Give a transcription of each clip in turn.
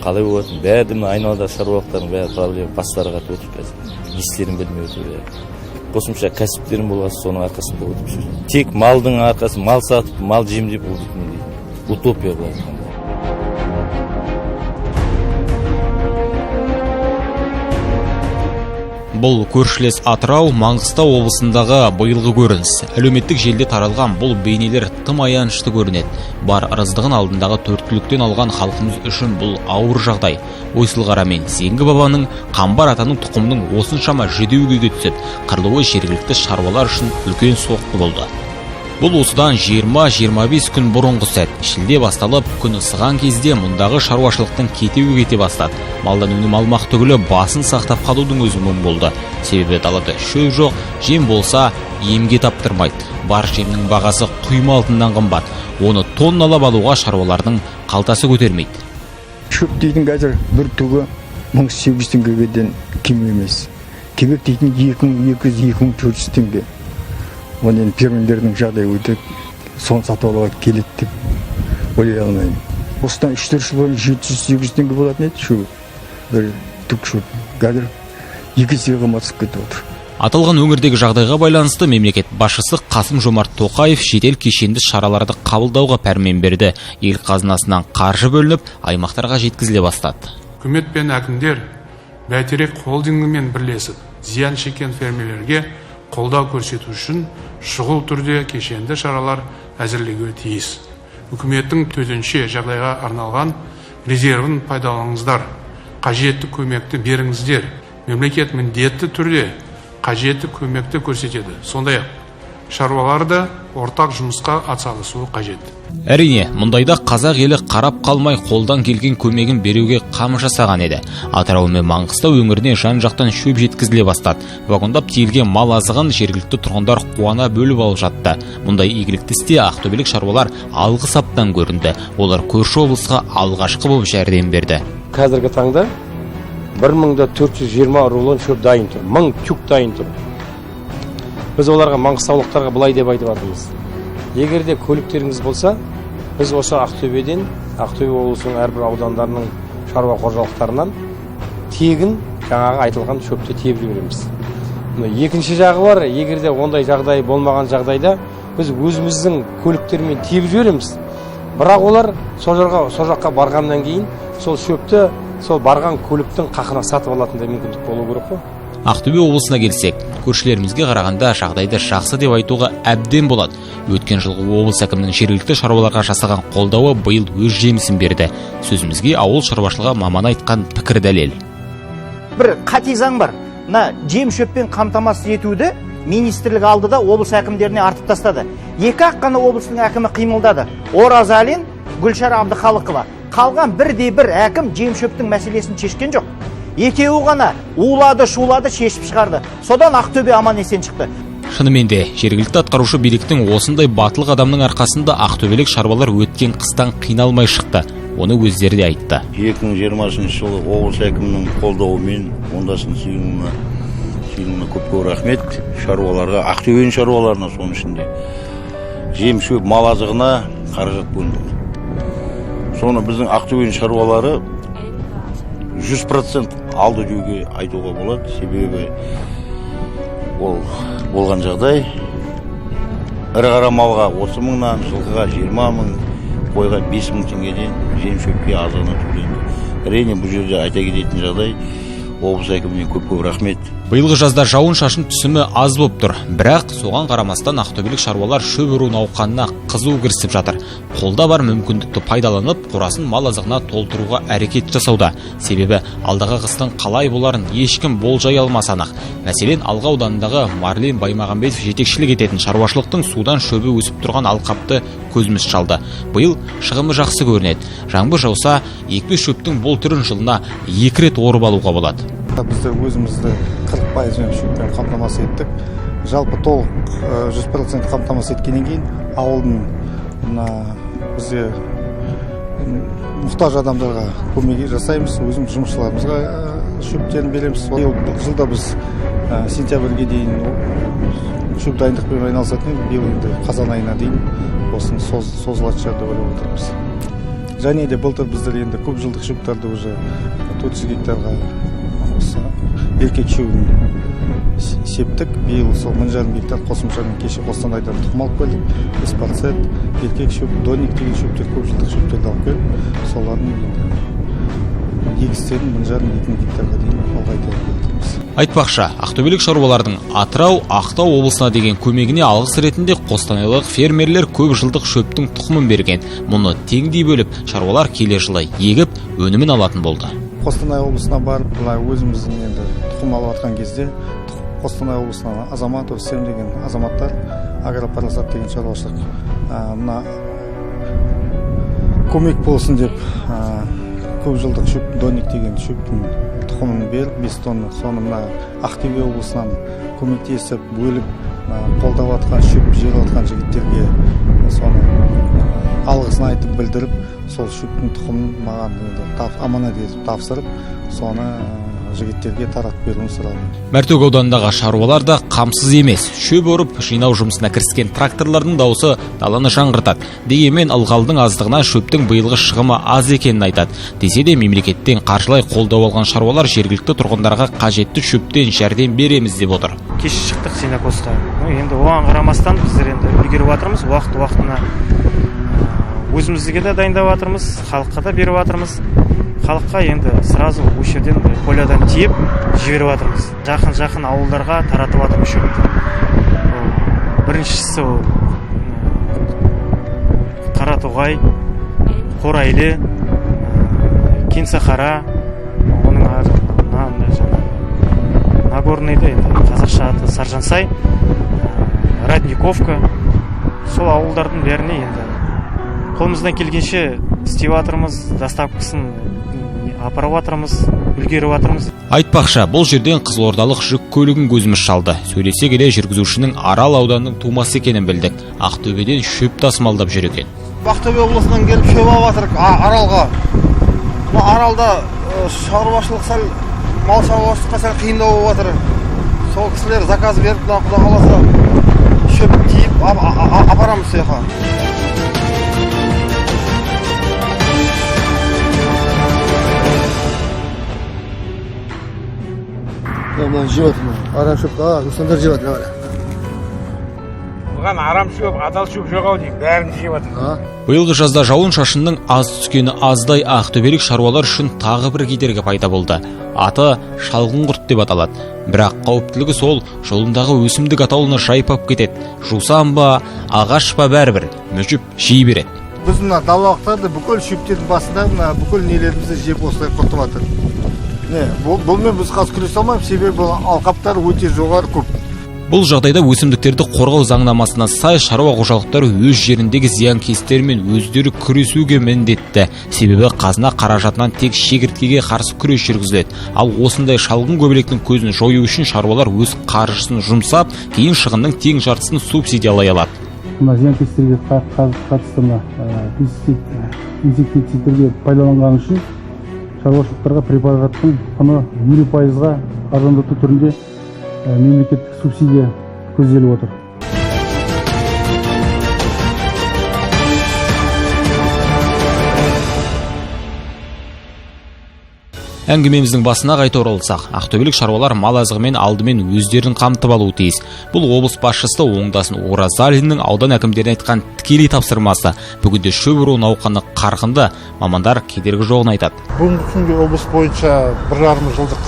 Қалай болатынын бәрі мына айналада шаруалықтардың бәрі проблема, бастары қатып отыр қазір. Не істерін білмей отыр бәрі. Қосымша кәсіптерім болған соның арқасында отыр. Тек малдың арқасы, мал сатып, мал жемдеп ол дейтін утопия былай айтқанда. Бұл көршілес Атырау, Маңғыстау облысындағы биылғы көрініс. Әлеуметтік желіде таралған бұл бейнелер тым аянышты көрінеді. Бар ырыздығын алдындағы төрт түліктен алған халқымыз үшін бұл ауыр жағдай. Ойсылқара мен Зеңгі бабаның, Қамбар атаның тұқымының осыншама жүдеу күйге түсіп, қырылуы жергілікті шаруалар үшін үлкен соққы болды. Бұл осыдан 20-25 күн бұрынғы сәт. Шілде басталып, күн ысыған кезде мұндағы шаруашылықтың кетеуі кете бастады. Малдан өнім алмақ түгілі басын сақтап қалудың өзі мұң болды. Себебі далада шөп жоқ, жем болса емге таптырмайды. Бар жемнің бағасы құйма алтыннан қымбат. Оны тонналап алуға шаруалардың қалтасы көтермейді. Шөп дейтін қазір бір түгі 1800 теңгеден кем емес. Кебек дейтін 2200, 2400 теңге. Оны енді фермерлердің жағдайы өте, соны сатып алуға келеді деп ойлай алмаймын. Осыдан 3-4 жыл бұрын 700-800 теңге болатын еді шөп, бір түк шөп. Қазір екі есеге қымбаттап кетіп отыр. Аталған өңірдегі жағдайға байланысты мемлекет басшысы Қасым Жомарт Тоқаев жедел кешенді шараларды қабылдауға пәрмен берді. Ел қазынасынан қаржы бөлініп, аймақтарға жеткізіле бастады. Үкімет пен әкімдер Бәйтерек холдингімен бірлесіп, зиян шеккен фермерлерге қолдау көрсету үшін шұғыл түрде кешенді шаралар әзірлеуге тиіс. Үкіметтің төтенше жағдайға арналған резервін пайдаланыңыздар, қажетті көмекті беріңіздер. Мемлекет міндетті түрде қажетті көмекті көрсетеді. Сондай-ақ шаруалар да ортақ жұмысқа атсалысуы қажет. Әрине, мұндайда қазақ елі қарап қалмай қолдан келген көмегін беруге қам жасаған еді. Атырау мен Маңғыстау өңіріне жан-жақтан шөп жеткізіле бастады. Вагондап тиелген мал азығын жергілікті тұрғындар қуана бөліп алып жатты. Мұндай игілікті істе ақтөбелік шаруалар алғы саптан көрінді. Олар көрші облысқа алғашқы болып жәрдем берді. Қазіргі таңда 1420 рулон шөп дайын тұр, 1000 тюк дайын тұр. Біз оларға, маңғыстаулықтарға былай деп айтып жатырмыз. Егер де көліктеріңіз болса, біз осы Ақтөбеден, Ақтөбе облысының әрбір аудандарының шаруа қожалықтарынан тегін жаңағы айтылған шөпті тебіп жібереміз. Екінші жағы бар, егер де ондай жағдай болмаған жағдайда біз өзіміздің көліктермен тебіп жібереміз. Бірақ олар сол жаққа барғаннан кейін сол шөпті сол барған көліктің қақына сатып алатындай мүмкіндік болу керек қой. Ақтөбе облысына келсек, көршілерімізге қарағанда жағдайды жақсы деп айтуға әбден болады. Өткен жылғы облыс әкімінің жергілікті шаруаларға жасаған қолдауы биыл өз жемісін берді. Сөзімізге ауыл шаруашылығы маманы айтқан пікір дәлел. Бір қате заң бар. Мына жем шөппен қамтамасыз етуді министрлік алды да облыс әкімдеріне артып тастады. Екі ақ қана облыстың әкімі қимылдады. Оразалин, Гүлшара Әбдіхалықова. Қалған бірде бір әкім жем шөптің мәселесін шешкен жоқ. Екеуі ғана улады, шулады, шешіп шығарды. Содан Ақтөбе аман есен шықты. Шынымен де, жергілікті атқарушы биліктің осындай батыл қадамның арқасында ақтөбелік шаруалар өткен қыстан қиналмай шықты. Оны өздері де айтты. 2020 жылы облыс әкімінің қолдауымен Оңдасын Сейілұлына көп-көп рахмет. Шаруаларға, Ақтөбенің шаруаларына соның ішінде жем шөп мал азығына қаражат бөлінді. Соны біздің Ақтөбенің шаруалары 100% алды деуге айтуға болады. Себебі ол болған жағдай. Ірі қара малға 30 мыңнан, жылқыға 20 мың, қойға 5 мың теңгеден жем шөпке азығына төленді. Әрине, бұл жерде айта кететін жағдай, облыс әкіміне көп-көп рахмет. Биылғы жазда жауын-шашын түсімі аз болып тұр. Бірақ соған қарамастан ақтөбелік шаруалар шөп ору науқанына қызу кірісіп жатыр. Қолда бар мүмкіндікті пайдаланып, қорасын мал азығына толтыруға әрекет жасауда. Себебі алдағы қыстың қалай боларын ешкім болжай алмас анық. Мәселен, Алға ауданындағы Марлен Баймағамбетов жетекшілік ететін шаруашылықтың судан шөбі өсіп тұрған алқапты көзіміз шалды. Биыл шығымы жақсы көрінеді. Жаңбыр жауса, екпе шөптің бұл түрін жылына 2 рет орып алуға болады. Бізді өзімізді 40% шөппен қамтамасыз еттік. Жалпы толық 100% қамтамасыз еткеннен кейін ауылдың мына бізде мұқтаж адамдарға көмек жасаймыз, өзіміз жұмысшыларымызға шөптерін береміз. Биыл жылда біз сентябрьге дейін шөп дайындықпен айналысатын едік, биыл енді қазан айына дейін осыны созылатын шығар деп ойлап отырмыз. Және де былтыр біздер енді көп жылдық шөптерді уже 400 гектарға осы еркек шөбін септік. Биыл сол 1,5 гектар қосымшамен кеше Қостанайдан тұқым алып келдік. Эспарцет, еркек шөп, донник деген шөптер, көп жылдық шөптерді алып келіп, солардың енді егістерін 1,5-2 гектарға дейін ұлғайтып жатырмыз. Айтпақшы, ақтөбелік шаруалардың Атырау, Ақтау облысына деген көмегіне алғыс ретінде қостанайлық фермерлер көп жылдық шөптің тұқымын берген. Мұны теңдей бөліп, шаруалар келер жылы егіп, өнімін алатын болды. Қостанай облысына барып, былай өзіміздің енді тұқым алып жатқан кезде Қостанай облысынан Азаматов, Сем деген азаматтар, Агропарасат деген шаруашылық мына көмек болсын деп көп жылдық шөп, донник деген шөптің тұқымын беріп, 5 тонна, соны мына Ақтөбе облысынан көмектесіп, бөліп, қолдап жатқан, шөп жеп жатқан жігіттерге соны алғысын айтып білдіріп, сол шөптің тұқымын маған енді аманат етіп тапсырып, соны жігіттерге таратып беруін сұрадым. Мәртөк ауданындағы шаруалар да қамсыз емес. Шөп орып жинау жұмысына кіріскен тракторлардың дауысы даланы жаңғыртады. Дегенмен ылғалдың аздығынан шөптің биылғы шығымы аз екенін айтады. Десе де мемлекеттен қаржылай қолдау алған шаруалар жергілікті тұрғындарға қажетті шөптен жәрдем береміз деп отыр. Кеш шықтық сенокосқа. Енді оған қарамастан біздер енді үлгеріп жатырмыз, уақыт уақытына өзімізге де дайындап жатырмыз, халыққа да беріп жатырмыз. Халыққа енді сразу осы жерден полядан тиеп жіберіп жатырмыз. Жақын-жақын ауылдарға таратып жатырмыз шөпті. Біріншісі ол Қаратоғай, Қорайлы, Кеңсақара, оның Нагорныйды, енді қазақша аты Саржансай, Родниковка. Сол ауылдардың бәріне енді қолымыздан келгенше істеп жатырмыз, доставкасын апарып жатырмыз, үлгеріп жатырмыз. Айтпақшы, бұл жерден қызылордалық жүк көлігін көзіміз шалды. Сөйлесе келе жүргізушінің Арал ауданының тумасы екенін білдік. Ақтөбеден шөп тасымалдап жүр екен. Ақтөбе облысынан келіп шөп алып жатырық Аралға. Аралда шаруашылық сәл, мал шаруашылыққа сәл қиындау болып жатыр. Сол кісілер заказ беріп, Құдай қаласа шөп тиіп апарамыз сол жаққа. Мына жеп жатыр, арам шөп, инсандар жеп жатыр. Бұған арам шөп, адал шөп жоқ ау деймін, бәрін жеп жатыр. Биылғы жазда жауын-шашынның аз түскені аздай ақтөбелік шаруалар үшін тағы бір кедергі пайда болды. Аты шалғын құрт деп аталады. Бірақ қауіптілігі сол, жолындағы өсімдік атаулыны жайпап кетеді. Жусан ба, ағаш па бәрібір мүжіп жей береді. Біз мына далалықтарды бүкіл шөптердің басында мына бүкіл нелерімізді жеп осылай құртып жатыр. Бұнымен біз қазір күресе алмаймыз, себебі бұл алқаптар өте жоғары көп. Бұл жағдайда өсімдіктерді қорғау заңнамасына сай шаруа қожалықтары өз жеріндегі зиянкестермен өздері күресуге міндетті. Себебі қазына қаражатынан тек шегірткеге қарсы күрес жүргізіледі. Ал осындай шалғын көбелектің көзін жою үшін шаруалар өз қаржысын жұмсап, кейін шығынның тең жартысын субсидиялай алады. Мына зиянкестерге қатысты мына пестицид, инсектицидтерге пайдаланған үшін шаруашылықтарға препараттың құны 50%-ға арзандату түрінде мемлекеттік субсидия көзделіп отыр. Әңгімеміздің басына қайта оралсақ, ақтөбелік шаруалар мал азығымен алдымен өздерін қамтып алуы тиіс. Бұл облыс басшысы Оңдасын Оразалиннің аудан әкімдеріне айтқан тікелей тапсырмасы. Бүгінде шөп ору науқаны қарқынды, мамандар кедергі жоғын айтады. Бүгінгі күнге облыс бойынша 1,5 жылдық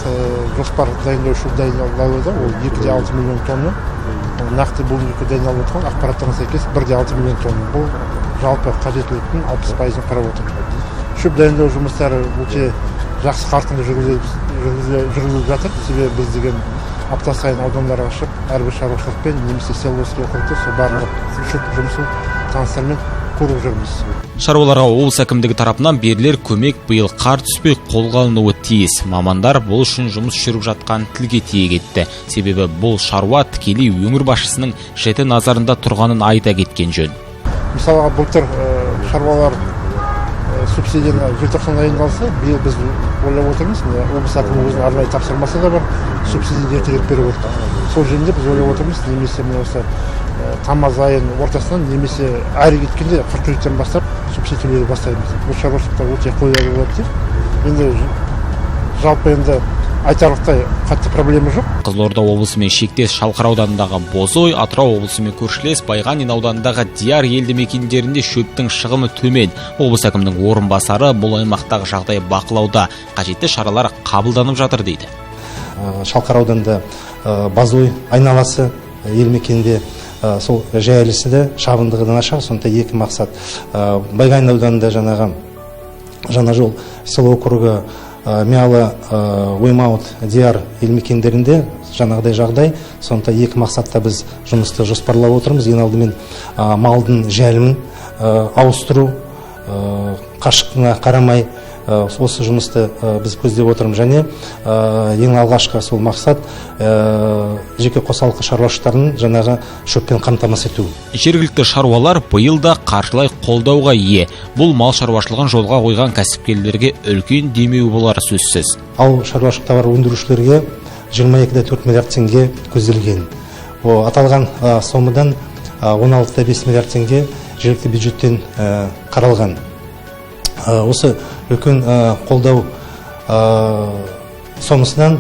жоспар дайындау шөп дайындалуда, ол 2,6 миллион тонна. Нақты бүгінгі күнге дайындалып отырған ақпараттарға сәйкес 1,6 миллион тонна. Бұл жалпы қажеттіліктің 60%-ын құрап отыр. Шөп дайындау жұмыстары өте жақсы қарқынды жүргізіліп жатыр. Себебі біз деген апта сайын аудандарға шығып, әрбір шаруашылықпен немесе селоский округте сол барлық шөп жұмысын таныстармен көріп жүрміз. Шаруаларға облыс әкімдігі тарапынан берілер көмек биыл қар түспей қолға алынуы тиіс. Мамандар бұл үшін жұмыс жүріп жатқан тілге тиек етті. Себебі бұл шаруа тікелей өңір басшысының жіті назарында тұрғанын айта кеткен жөн. Мысалға, былтыр шаруалар субсидияны желтоқсан айында алса, биыл біз ойлап отырмыз, облыс әкімі өзінің арнайы тапсырмасы да бар, субсидияны ертерек беріп отыр. Сол жөнінде біз ойлап отырмыз, немесе міне осы Тамыз айының ортасынан немесе әрі кеткенде қыркүйектен бастап субсидия төлеуді бастаймыз. Бұл шаруашылықтар өте қолайлы болады деп. Енді жалпы енді айтарлықтай қатты проблема жоқ. Қызылорда облысымен шектес Шалқар ауданындағы Бозой, Атырау облысымен көршілес Байғанин ауданындағы Дияр елді мекендерінде шөптің шығымы төмен. Облыс әкімінің орынбасары бұл аймақтағы жағдай бақылауда, қажетті шаралар қабылданып жатыр дейді. Шалқар ауданында Бозой айналасы ел мекенінде сол жайылысы да шабындығы да нашар, сондықтан екі мақсат. Байғанин ауданында жаңағы Жаңажол село округі, Миалы, Оймауыт, Дияр ел мекендерінде жаңағыдай жағдай. Сондықтан екі мақсатта біз жұмысты жоспарлап отырмыз. Ең алдымен малдың жәлімін ауыстыру, қашықтығына қарамай осы жұмысты біз көздеп отырмыз. Және ең алғашқы сол мақсат жеке қосалқы шаруашылықтарын жаңағы шөппен қамтамасыз ету. Жергілікті шаруалар биыл да қаржылай қолдауға ие. Бұл мал шаруашылығын жолға қойған кәсіпкерлерге үлкен демеу болары сөзсіз. Ауыл шаруашылық тауар өндірушілерге 22,4 миллиард теңге көзделген. Аталған сомадан 16,5 миллиард теңге жергілікті бюджеттен қаралған. Осы үлкен қолдау сомасынан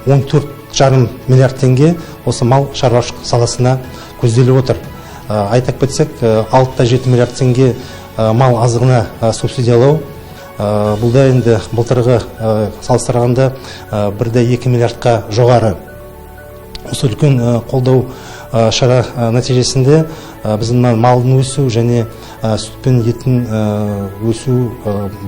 14,5 миллиард теңге осы мал шаруашылық саласына көзделіп отыр. Айта кетсек, 6,7 миллиард теңге мал азығына субсидиялау. Бұл да енді былтырғы салыстырғанда 1,2 миллиардқа жоғары. Осы үлкен қолдау шара нәтижесінде біздің малдың өсу және сүт пен еттің өсу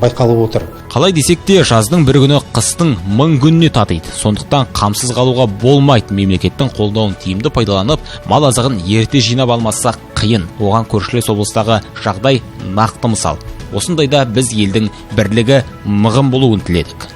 байқалып отыр. Қалай десек те, жаздың бір күні қыстың мың күніне татиды. Сондықтан қамсыз қалуға болмайды. Мемлекеттің қолдауын тиімді пайдаланып, мал азығын ерте жинап алмасақ қиын. Оған көршілес облыстағы жағдай нақты мысал. Осындайда біз елдің бірлігі мығым болуын тіледік.